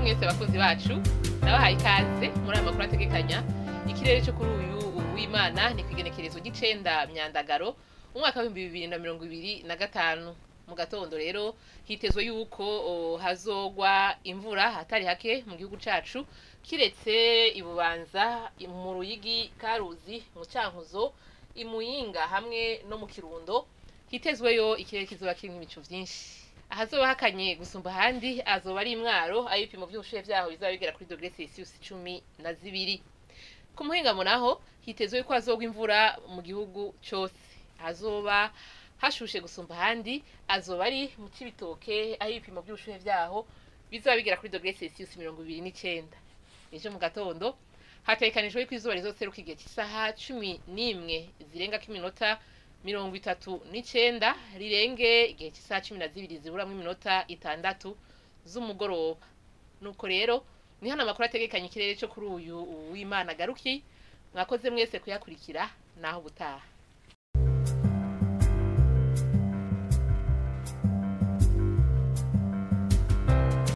Mwese abakunzi bacu, nabahaye ikaze muri aya makuru ategekanya ikirere cyo kuri uyu w'Imana. Ni kw'igenekerezo ry'icenda Myandagaro umwaka w'2025. Mu gatondo rero hitezwe yuko hazogwa imvura hatari hake mu gihugu cacu, kiretse ibubanza, mu Ruyigi, Karuzi, mu Cankuzo, imuyinga hamwe no mu Kirundo hitezweyo ikirere kizoba kirimwo ibicu vyinshi. Ahazoba hakanye gusumba ahandi azoba ari Imwaro, aho ibipimo vy'ubushuhe vyaho bizaba bigera kuri dogere Celsius 12. Ku muhingamo naho hitezwe ko hazogwa imvura mu gihugu cose. Hazoba hashushe gusumba ahandi azoba ari mu Cibitoke, aho ibipimo vy'ubushuhe vyaho bizaba bigera kuri dogere Celsius 29. Ejo mu gatondo hategekanijwe yuko izuba rizoseruka igihe c'isaha 11 zirengako iminota 39, rirenge igihe c'isaha 12 ziburamwo iminota 6 z'umugoroba. Nuko rero ni hano amakuru ategekanya ikirere co kuri uyu w'Imana agaruki. Mwakoze mwese kuyakurikira, naho ubutaha.